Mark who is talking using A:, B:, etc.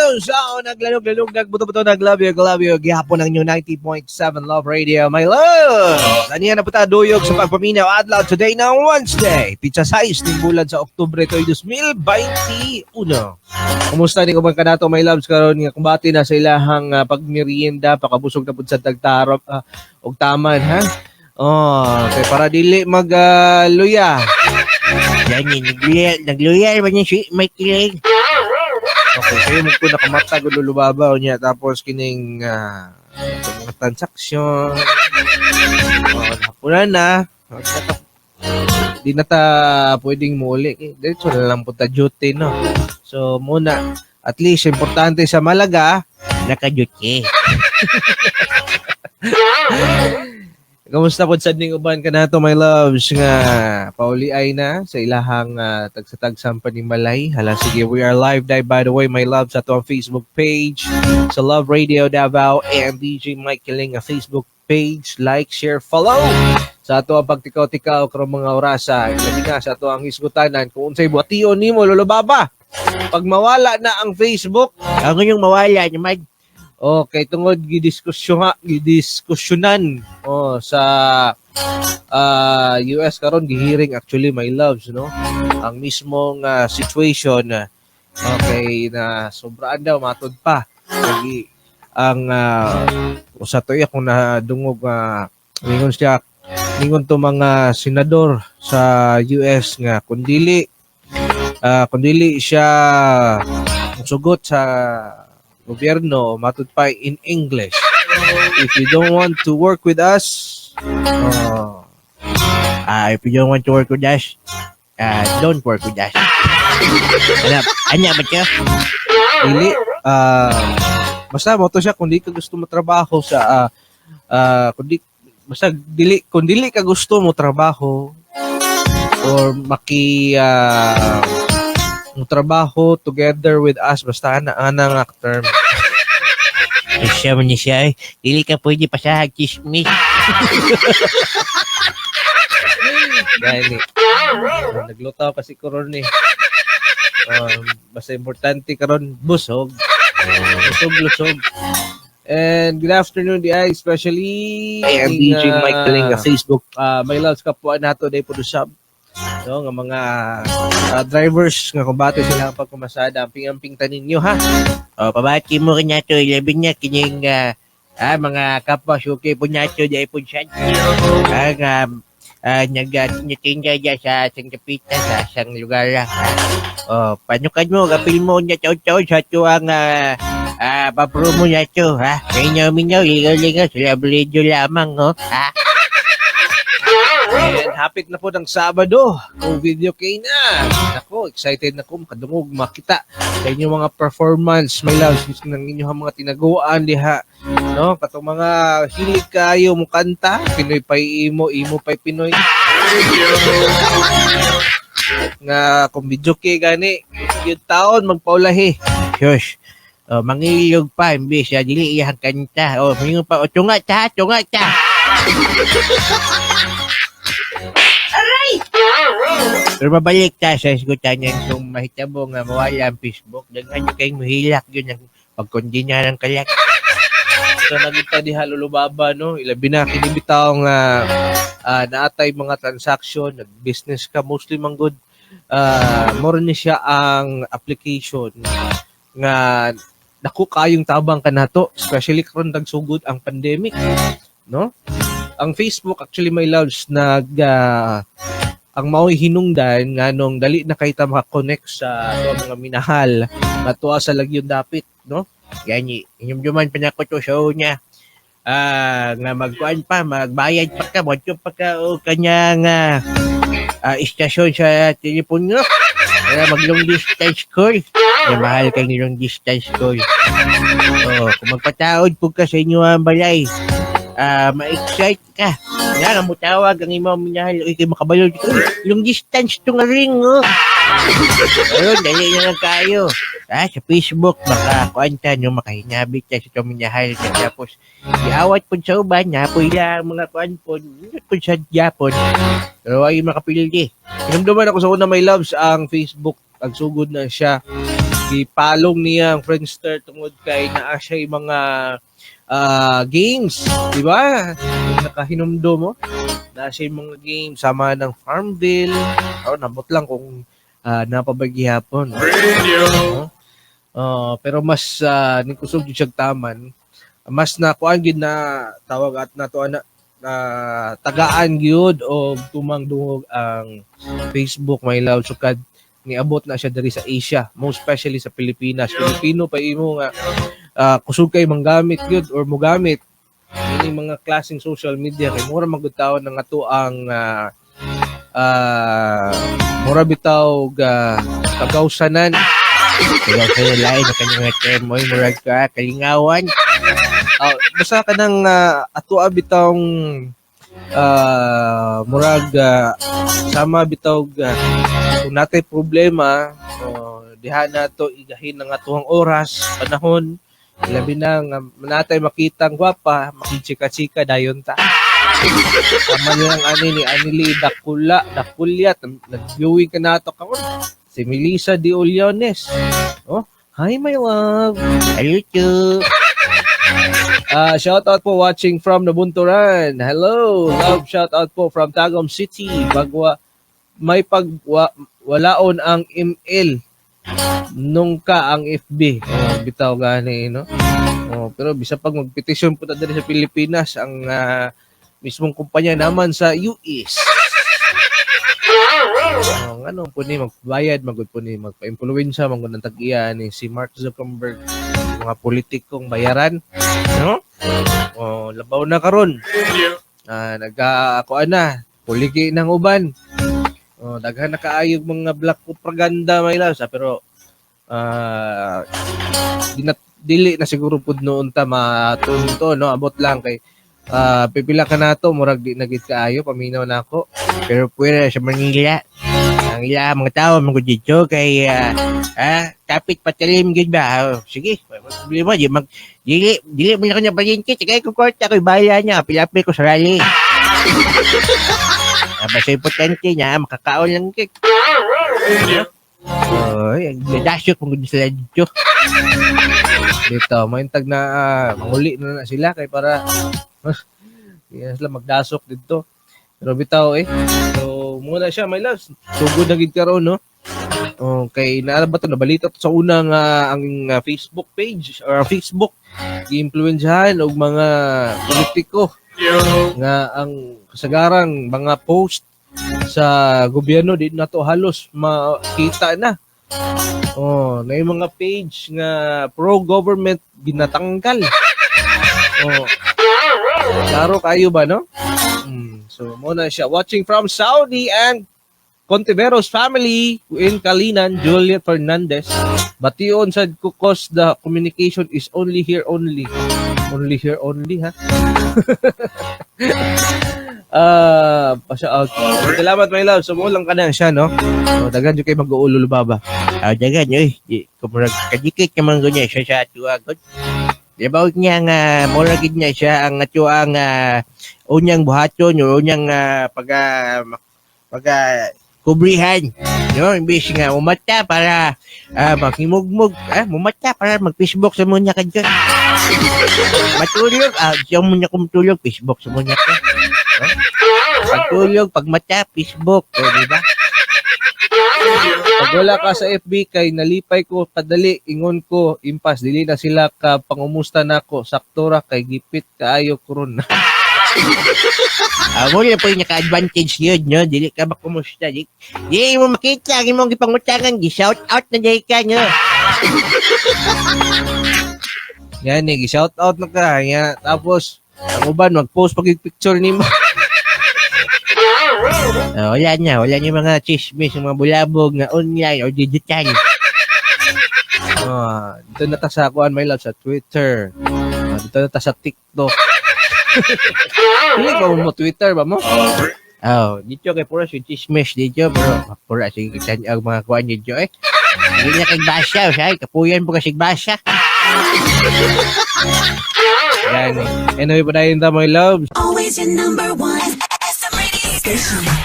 A: Hello sa naglalog-lalog, nagbuto-buto, naglabyog, labyog, gihapon ang inyong 90.7 Love Radio, my love. Aniya na po ta duyog sa pagpaminaw adlaw today ng Wednesday. Petsa 6 ning bulan sa Oktubre to 2021. Kumusta ni ubang kanato, my loves, karon nga kumbati na sa ilahang pagmerienda, pakabusog na pud sa tagtarop og taman, ha? Oh, kay para dili mag luya.
B: Gani, nagluya, nagluya ba niya si Mike Kiling?
A: Okay, kayo mo ko nakamata gud, lulubabaw niya, tapos kining mga transaksyon. Oh, hapunan na. Di na ta pwedeng muuli. Eh, diretso na lang po ta duty, no? So, muna, at least, importante sa Malaga,
B: Naka-duty.
A: Kamusta po sad ning uban kanato, my loves, nga pauli ay na sa ilahang tagsa-tagsang panimalay. Hala sige, we are live day, by the way, my loves, sa ato ang Facebook page sa Love Radio Davao and DJ Mike Kiling nga Facebook page. Like, share, follow sa ato ang pagtikaw-tikaw karong mga orasa. Labi na sa ato ang hisgutanan kung unsay buhation nimo, Lolo Baba, pag mawala na ang Facebook.
B: Ang yung mawala naman.
A: Okay, tungod gidiskusyon gidiskusyonan, oh, sa US karon, gihearing actually, my loves, no, ang mismong situation, okay, na sobraan daw matod pa. Lagi ang usa to iya kung nadungog, ningon siya, ningon to mga senador sa US nga kung dili siya sugot sa gobyerno, matud pa in English, "If you don't want to work with us," oh,
B: Ah, if you don't want to work with us, don't work with us. Ano, anya ba siya?
A: Dili, basta mo to siya, kung di ka gusto mo trabaho sa kung di, basta dili, kung dili ka gusto mo trabaho or maki mo trabaho together with us, basta ana ana nga term.
B: Ay, siya man niya siya eh. Dili ka pwede pasahag chismis.
A: Gani. Naglutaw kasi karon eh. Basta importante karon busog. Busog lusog. And good afternoon di ay especially
C: And DJ Mike Kalinga
A: Facebook, my loves, kapwa nato day po sab, no, nga mga drivers nga kumbate sila ang pagkumasada, amping-amping tanin ninyo, ha.
B: O, pabati mo rin nato, ilabi niya, kining mga kapwa suki po nato, di po siya. Ang nag dya sa Sangkapita, sa isang lugar. O, panukan mo, kapil mo niya taon-taon sa tuwang papromo niya to, ha? Minyaw-minyaw, ligaw-ligaw, sila radio lamang, oh, ha?
A: And hapit na po ng Sabado. Kung videoke na. Ako, excited na ko makadungog, makita sa inyong mga performance, my loves, ng inyong mga tinaguan diha. No, katong mga hilig kayo mo kanta, Pinoy pay imo, imo pay Pinoy. Nga kung videoke gani, yung taon magpaulahi.
B: Shush. O, mangilog pa, imbis, dili iyang kanta. O, mangilog pa, o, tunga ta, tunga ta. Pero mabalik ta sa isgutan yan kung mahitabo nga mawala ang Facebook, daghan nyo kayong muhilak yun ang pagkondina ng kalak.
A: So nagita diha, lulubaba, no, ilabi na kini bitaw nga naatay mga transaction, nag-business ka mostly man good, moro ni siya ang application nga dako kayong tabang kanato, especially karon nagsugod ang pandemic, no. Ang Facebook actually, my loves, nag ang mao'y hinungdan nganong dali na kay ta maka-connect sa ato mga minahal nga tuwa sa lagyon dapit, no.
B: Gani, inyong pa na ko to show niya. Nga magkuan pa, magbayad pa ka, modyo pa ka o kanyang istasyon sa telepono. Kaya mag long distance call. Kaya mahal kang long distance call. Oh, kung magpataod po ka sa inyo ang balay, ma-excite ka. Nga, nga mutawag ang imong minahal, uy, kay makabalo. Uy, long distance to nga ring, oh. Ayun, dali na lang kayo. Sa Facebook, makakuan ta, no, makahinabit ta sa itong minahal. Tapos, iawat po sa uban, napoy lang mga kuan po, po sa Japon. Pero ay makapildi.
A: Hinumduman ako sa una, my loves, ang Facebook, ang sugod na siya. Gipalong niya ang Friendster tungod kay naa siya mga games, di ba? Kung nakahinumdo mo, naa siya mga games sama ng Farmville. Oh, nabot lang kung napabagihapon. No? Pero mas ni kusog jud siyang taman, mas na kuan gid na tawag at nato ana na tagaan gyud og tumang dungog ang Facebook, my love, sukad niabot na siya diri sa Asia, most especially sa Pilipinas. Pilipino pa imo nga kusog kay manggamit gyud or mogamit ini mga klaseng social media kay mura man gud taon nga ato ang mura bitaw ga kagawsanan.
B: Kaya sa lain na kanyang term mo, murag ka, kalingawan.
A: Basta kanang ato bitawng murag sama bitaw kung natay problema, oh, diha nato igahin ang atuang oras, panahon, labi na nga natay makitang gwapa, makichika-chika dayon ta. Tama lang ani ni Anili Dakula, Dakulyat, nag-viewing ka nato karon. Si Melissa De Oliones. Oh, hi my love.
B: Hello to.
A: Shout out po watching from Nabunturan. Hello, love shout out po from Tagum City. Bagwa may pag walaon ang ML nung ka ang FB. Oh, bitaw gani no. Oh, pero bisa pag magpetisyon po ta diri sa Pilipinas ang mismong kumpanya naman sa US. Oh, ngano po ni magbayad magud po ni magpa-impluwensya man gud ang tag-iya ni si Mark Zuckerberg, mga politikong bayaran, no? Oh, labaw na karon. Nagka kuan na, puligi ng uban. Oh, daghan na kaayog mga black propaganda, my loves, pero di na, dili na siguro pud noon ta matunto, no? Abot lang kay pipila ka nato murag di na gid kaayo paminaw nako.
B: Pero pwera sa Manila, ang ila mga tao mga dito kay kapit patalim gid ba? Oh, sige, problema di mag dili dili mo na kanya palengke, sige ko kwarta ko bahala niya, pilapil ko sa rally. Basta importante niya makakaon lang kay. Oh, dadasok mo gud sila dito.
A: Dito, maintag na manguli na, na sila kay para di na sila magdasok dito. Pero bitaw eh. So, muna siya, my loves. Sugod na gid karon, no? Okay, naa ba to nabalita to sa unang ang Facebook page or ang Facebook giimpluwensyahan og mga politiko nga ang kasagarang mga post sa gobyerno di na to halos makita na. Oh, na yung mga page nga pro-government ginatanggal. Oh. Klaro kayo ba, no? So, muna siya. Watching from Saudi and Contiveros family in Kalinan, Juliet Fernandez. Bation sad ko cause the communication is only here only. Only here only, ha? Pa out. Salamat, my love. So, mo lang ka na siya, no? So, daghan jud kay mag-uulol baba.
B: Ah, dagan oy, di kumurag kadikit ka man niya siya sa atuwa gud. About niya nga mura gid niya siya ang atuwa nga unyang buhaton o unyang pagka pagka kubrihan. No, imbis nga umata para maghimugmug, mumata para mag-Facebook sa munya ka dyan. Matulog, siya mo niya kumtulog, Facebook sa munya ka. No? Pagtulog, pagmata, Facebook, o, di ba?
A: Pag wala ka sa FB kay nalipay ko kadali ingon ko impas dili na sila ka pangumusta nako, sakto ra kay gipit kaayo karon.
B: Ah, mo po yung naka-advantage yun, no? Dili ka makumusta. Di mo makita ang imong gipangutangan, gi-shout out na dahil ka, no?
A: Yan eh, shout out na ka. Ya, tapos ang uban mag-post pag picture nimo.
B: Ah, wala niya mga chismis, mga bulabog na online or digital.
A: Ah, dito na ta sa kuan, my love, sa Twitter. Ah, dito na ta sa TikTok. Dili ba mo Twitter ba mo?
B: Oh, dito kay puro si chismis dito, pero puro sige kita ang mga kuan dito eh. Hindi na kay basya, siya, kapuyan po kasi basya.
A: Yan eh. Anyway, padayon ta, my love.
C: Always your number one. SM Radio Station.